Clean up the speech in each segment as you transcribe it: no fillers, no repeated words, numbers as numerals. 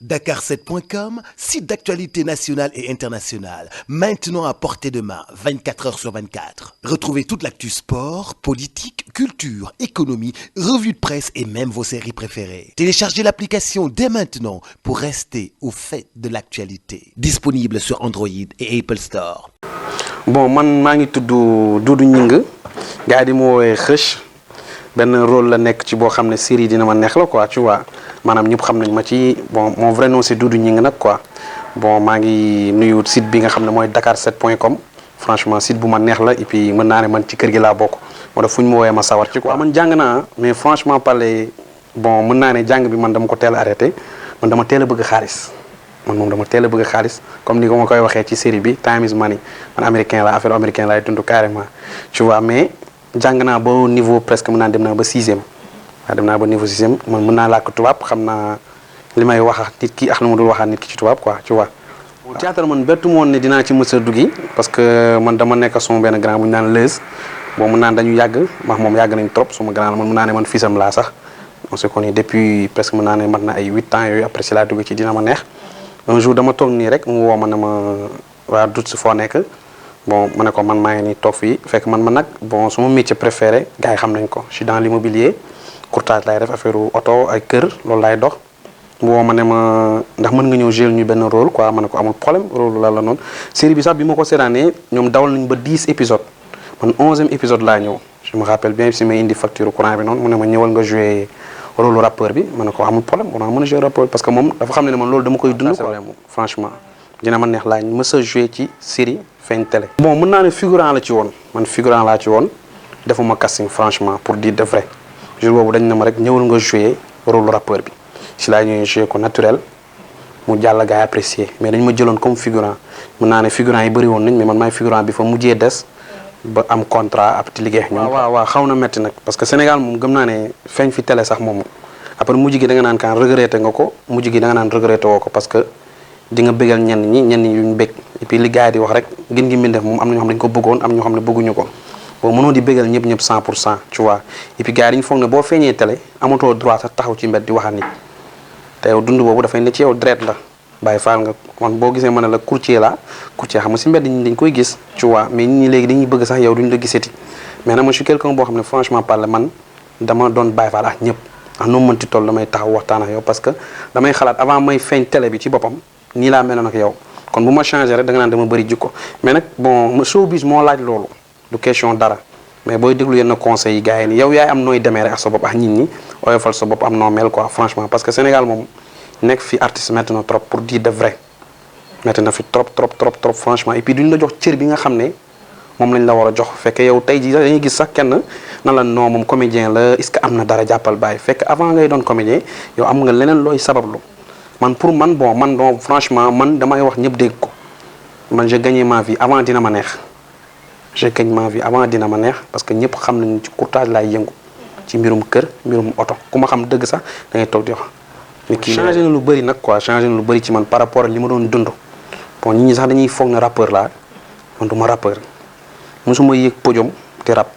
Dakar7.com, site d'actualité nationale et internationale, maintenant à portée de main, 24 heures sur 24. Retrouvez toute l'actu sport, politique, culture, économie, revues de presse et même vos séries préférées. Téléchargez l'application dès maintenant pour rester au fait de l'actualité. Disponible sur Android et Apple Store. Bon, man maa ngi tudd Doudou Gningue gars yi di ma woowee Xeuch benn rôle la nekk ci boo xam ne série dina ma neex la quoi tu vois maanaam ñëpp xam nañ ma ci bon mon vrai nom c'est Doudou Gningue nag quoi bon maa ngi nuyu site bi nga xam ne mooy Dakar7.com franchement site bu ma neex la et puis mën naa ne man ci kër gi laa bokk moo tax fu ñu ma woowee ma sawar ci quoi. man jàng naa mais franchement parler bon mën naa ne jàng bi man dama ko teel a arrêté man dama teel a bëgg xaalis. man moom dama teel a bëgg xaalis comme ni ko ma koy waxee ci série bi time is money man américain la affaire américain laay dund carrément tu vois mais jàng naa ba niveau presque mën naa dem naa ba 6e waaw dem naa ba niveau 6e man mën naa làkk tubaab xam naa li may wax ak nit ki ak lu ma dul waxaat nit ki ci tubaab quoi tu vois. théâtre man bettu moon ne dinaa ci mës a duggi parce que man dama nekk sama benn grand bu ñu naan Leuz bon mën naa dañu yàgg max moom yàgg nañ trop sama grand man mën naa ne man fiisam laa sax on se connaît depuis presque mën naa ne mat na ay 8 ans yooyu après si laa dugg ci dina ma neex. un jour dama toog nii rek mu woo ma ne ma waa dut si foo nekk bon ma ne ko man maa ngi nii toog fii fekk man nag bon sama métier préféré gars yi xam nañ ko je suis dans l'immobilier courtage laay def affaire oto ay kër loolu laay dox mu woo ma ne ma ndax mën nga ñëw jouer ñu benn rôle quoi ma ne ko amul problème rôle la noonu série bi sax bi ma ko seetaanee ñoom dawal nañ ba 10 épisodes man 11e épisode laa ñëw je me rappelle bien si may indi facture courant bi noonu mu ne ma ñëwal nga jouer rôle rappeur bi ma ne ko amul problème on a mën a jouer rappeur parce que moom dafa xam ne man loolu dama koy dund quoi franchement dina ma neex laa mës a jouer ci série feeñ télé. bon mën naa ne figurant la ci woon man figurant laa ci woon defuma casting franchement pour dire de vrai jour boobu dañ ne ma rek ñëwal nga jouer rôle rappeur bi si laa ñëwee jouer ko naturel mu jàll gars yi apprécier mais dañ ma jëloon comme figurant mën naa ne figurant yi bëri woon nañ mais man maay figurant bi fa mujjee des ba am contrat ab ti liggéey ñoom. waaw xaw na metti nag parce que Sénégal moom gëm naa ne feeñ fi télé sax moom après mujj gi da nga naan kan regretté nga ko mujj gi da nga naan regretté woo ko parce que di nga bëggal ñenn ñi yuñ bëgg et puis li gars yi di wax rek gën gi mbindeef moom am na ñoo xam dañ ko bëggoon am ñoo xam ne bëgguñu ko bon mënoo di bëggal ñëpp 100% tu vois et puis gars yi dañu foog ne boo feeñee télé amatoo droit sax taxaw ci mbedd di waxal nit te yow dund boobu dafay ne ci yow dret la bàyyi faal nga man boo gisee ma ne la courtier xam nga si mbedd ñi dañ koy gis tu vois mais nit ñi léegi dañuy bëgg sax yow duñ la gisati mais nag moi je suis quelqu'un boo xam ne franchement parler man dama doon bàyyi faal ak ñëpp ak nu mu mënti toll damay taxaw waxtaan ak yow parce que damay xalaat avant may feeñ télé bi ci boppam nii laa meloon ak yow kon bu ma changé rek da nga naan dama bëri jikko mais nag bon showbiz moo laaj loolu du question dara mais booy déglu yenn conseils yi gars yi ni yow yaay am nooy demee rek ak sa bopp ak nit ñi oyofal sa bopp am noo mel quoi franchement parce que Sénégal moom nekk fi artiste métti na trop pour dire de vrai métti na fi trop franchement et puis duñ la jox cër bi nga xam ne moom lañ la war a jox fekk yow tey jii dañuy gis sax kenn na la non moom comédien la est-ce que am na dara jàppal bàyyi fekk avant ngay doon comédien yow am nga leneen looy sabablu man pour man bon man donc franchement man damay wax ñëpp dégg ko man j'ai gagné ma vie avant dina ma neex parce que ñëpp xam nañ ci courtage laay yëngu ci mbirum kër mbirum oto ku ma xam dëgg sax da ngay toog di wax. mais kii changé na lu bëri nag quoi changé na lu bëri ci man par rapport ak li ma doon dund bon nit ñi sax dañuy foog ne rappeur laa man du ma rappeur mosuma yëg podium di rap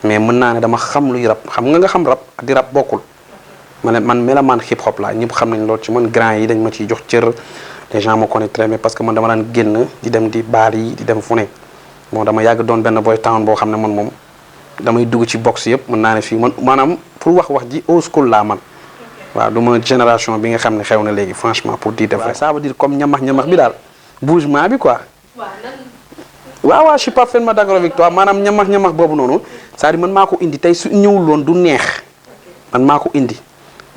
mais mën naa ne dama xam luy rap xam nga xam rap di rap bokkul man mélomane hip hop laa ñëpp xam nañ loolu ci man grand yi dañ ma ciy jox cër les gens me connaissent très bien parce que man dama daan génn di dem di baal yi di dem fu ne bon dama yàgg doon benn boy town boo xam ne man moom damay dugg ci box yëpp mën naa ne fii man maanaam pour wax ji old school laa man waaw du ma génération bi nga xam ne xew na léegi franchement pour dire de vrai ça veut dire comme ñamax bi daal bougement bi quoi waaw je suis parfaitement d'accord avec toi maanaam ñamax boobu noonu c'est-à-dire man maa ko indi tey su ñëwul woon du neex man maa ko indi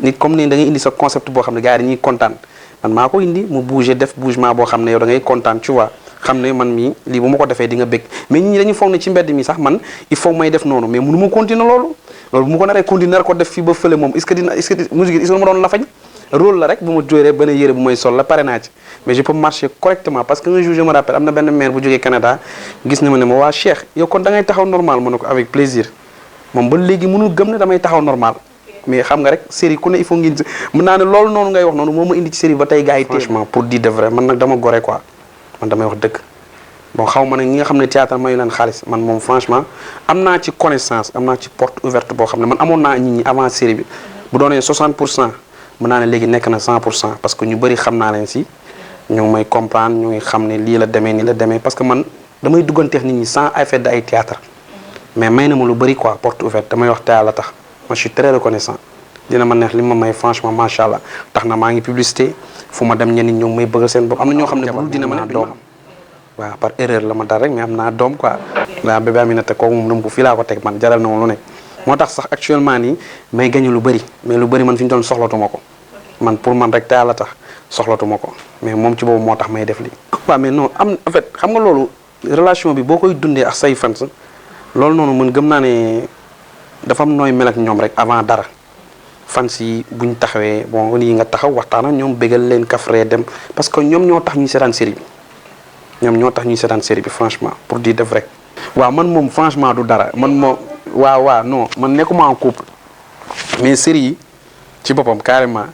nit comme ni da ngay indi sa concept boo xam ne gars yi dañuy kontaan man maa ko indi mu bouger def bougement boo xam ne yow da ngay kontaan tu vois xam ne man mii lii bu ma ko defee di nga bëgg mais nit ñi dañuy foog ne ci mbedd mi sax man il faut may def noonu mais mënu ma continuer loolu bu ma ko naree continuer ko def fii ba fële moom est-ce que musique est-ce que ma doon la fañ rôle la rek bu ma jóoree benn yére bu may sol la pare naa ci mais je peux marcher correctement parce que un jour je me rappelle am na benn maire bu jógee Canada gis na ma ne ma waa Cheikh yow kon da ngay taxaw normal ma ne ko avec plaisir moom ba léegi mënul gëm ne damay taxaw normal mais xam nga rek série ku ne il faut ngeen mën naa ne loolu noonu ngay wax noonu moo ma indi ci série ba tey gars yi franchement pour dire de vrai man nag dama gore quoi man damay wax dëgg bon xaw ma nag ñi nga xam ne théâtre mayu leen xaalis man moom franchement am naa ci connaissance am naa ci porte ouverte boo xam ne man amoon naa nit ñi avant série bi bu doonee 60% mën naa ne léegi nekk na 100% parce que ñu bëri xam naa leen si ñu ngi may comprendre ñu ngi xam ne lii la demee nii la demee parce que man damay dugganteex nit ñi sans effet de ay théâtre mais may na ma lu bëri quoi porte ouverte damay wax te yàlla tax moi je suis très reconnaissant dina ma neex li ma may franchement macha allah tax na maa ngi publicité fu ma dem ñenn ñi may bëgg seen bopp am na ñoo xam ne bu dina ma ne doom waaw par erreur la ma dal rek mais am naa doom quoi. waaw bébé Aminata kooku moom dama ko fii laa ko teg man jaral na ma lu nekk moo tax sax actuellement nii may gagné lu bëri mais lu bëri man fi ñu doon soxlatuma ko man pour man rek te yàlla tax soxlatuma ko mais moom ci boobu moo tax may def lii. waaw mais non am en fait xam nga loolu relation bi boo koy dundee ak say fans loolu noonu man gëm naa ne dafa am nooy mel ak ñoom rek avant dara. fans yi buñ taxawee bon lii nga taxaw waxtaan ak ñoom bégal leen kafree dem parce que ñoom ñoo tax ñuy seetaan série bi ñoom ñoo tax ñuy seetaan série bi franchement pour dire de vrai. waaw man moom franchement du dara man moom waaw non man nekkuma en couple mais série yi ci boppam carrément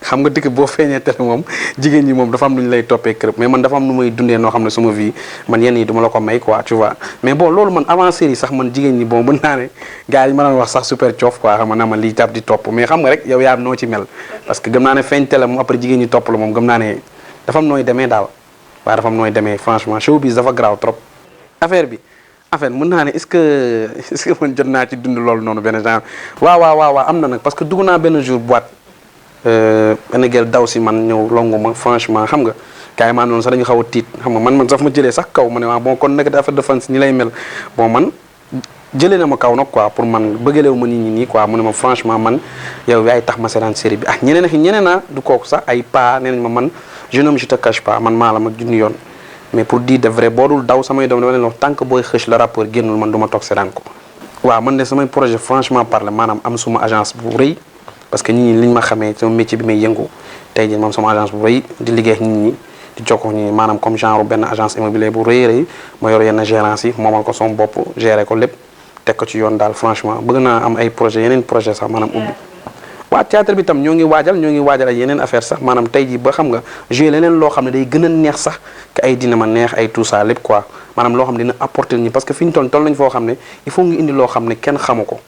xam nga dëkk boo feeñee télé moom jigéen ñi moom dafa am lu ñu lay toppee kër mais man dafa am nu may dundee noo xam ne sama vie man yenn yi duma la ko may quoi tu vois mais bon loolu man avant série sax man jigéen ñi bon mën naa ne gars yi ma doon wax sax super coof quoi xam nga naa ma lii tab di topp mais xam nga rek yow yaa noo ci mel parce que gëm naa ne feeñ télé moom après jigéen ñi topp la moom gëm naa ne dafa am nooy demee daal waaw dafa am nooy demee franchement showbiz dafa garaaw trop affaire bi en fait mën naa ne est-ce que man jot naa ci dund loolu noonu benn genre waaw am na nag parce que dugg naa benn jour boîte benn gel daw si man ñëw longu ma franchement xam nga gars yi maa noonu sax dañu xaw a tiit xam nga man sax ma jëlee sax kaw ma ne waaw bon kon nag affaire de fans ni lay mel bon man jëlee na ma kaw nag quoi pour man bëggalewu ma nit ñi nii quoi mu ne ma franchement man yow yaay tax ma seetaan série bi ah ñeneen naa du kooku sax ay pa nee nañ ma man jeune homme je te cache pas man maa la ma junni yoon mais pour dire de vrai boo dul daw samay doom dama leen wax tant que booy xëch la rappeur génnul man du ma toog seetaan ko waaw man de samay projet franchement parler maanaam am suma agence bu rëy parce que nit ñi liñ ma xamee sama métier bi may yëngu tey jii moom sama agence bu rëy di liggéey ak nit ñi di jokkoo ñi maanaam comme genre benn agence immobilière bu rëy ma yor yenn gérance yi moomal ko sama bopp gérer ko lépp teg ko ci yoon daal franchement bëgg naa am ay projet yeneen projet sax maanaam ubbi waa théâtre bi tam ñoo ngi waajal ay yeneen affaire sax maanaam tey jii ba xam nga jouer leneen loo xam ne day gën a neex sax que ay dina ma neex ay tout ça lépp quoi maanaam loo xam ne dina apporter ñi parce que fi ñu toll nañ foo xam ne il faut nga indi loo xam ne kenn xamu ko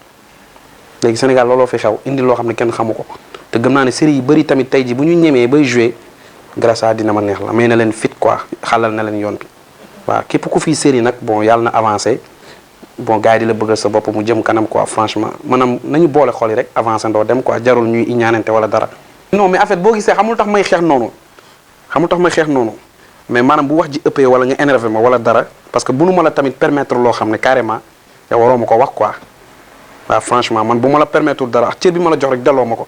léegi Sénégal looloo fi xew indi loo xam ne kenn xamu ko te gëm naa ne série yi bëri tamit tey ji bu ñu ñemee bay jouer grâce à dina ma neex la may na leen fit quoi xalal na leen yoon bi waaw képp ku fii série nag bon yàlla na avancé bon gars yi di la bëggal sa bopp mu jëm kanam quoi franchement maanaam nañu boole xol yi rek avancé ndoo dem quoi jarul ñuy iñaanante wala dara. non mais en fait boo gisee xamul tax may xeex noonu mais maanaam bu wax ji ëppee wala nga énervé ma wala dara parce que bunu ma la tamit permettre loo xam ne carrément yow waroo ma ko wax quoi. waaw franchement man bu ma la permettre dara ak cër bi ma la jox rek delloo ma ko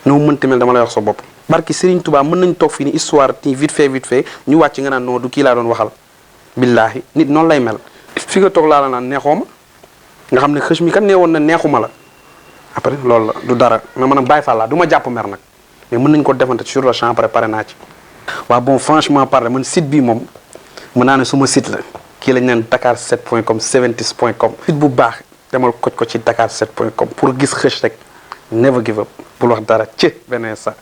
noo mënti mel dama lay wax sa bopp. barki Serigne Touba mën nañ toog fii ni histoire ti vite fait ñu wàcc nga naan non du kii laa doon waxal billaahi nit noonu lay mel. fi nga toog laa la naan neexoo ma nga xam ne xëch mi kat nee woon na neexuma la après loolu la du dara mais man bàyyi fa laa du ma jàpp mer nag mais mën nañ ko defante sur le champ préparé naa ci. waaw bon franchement parler man site bi moom mën naa ne suma site la. kii lañ naan dakar7.com 70.com site bu baax demal ko ci dakar7.com pour gis xëch rek never give up bul wax dara ci beneen sa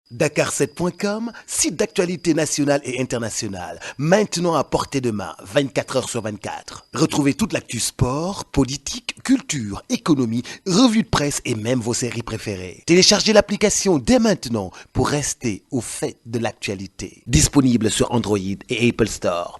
Dakar7.com, site d'actualité nationale et internationale, maintenant à portée de main, 24 heures sur 24. Retrouvez toute l'actu sport, politique, culture, économie, revue de presse et même vos séries préférées. Téléchargez l'application dès maintenant pour rester au fait de l'actualité. Disponible sur Android et Apple Store.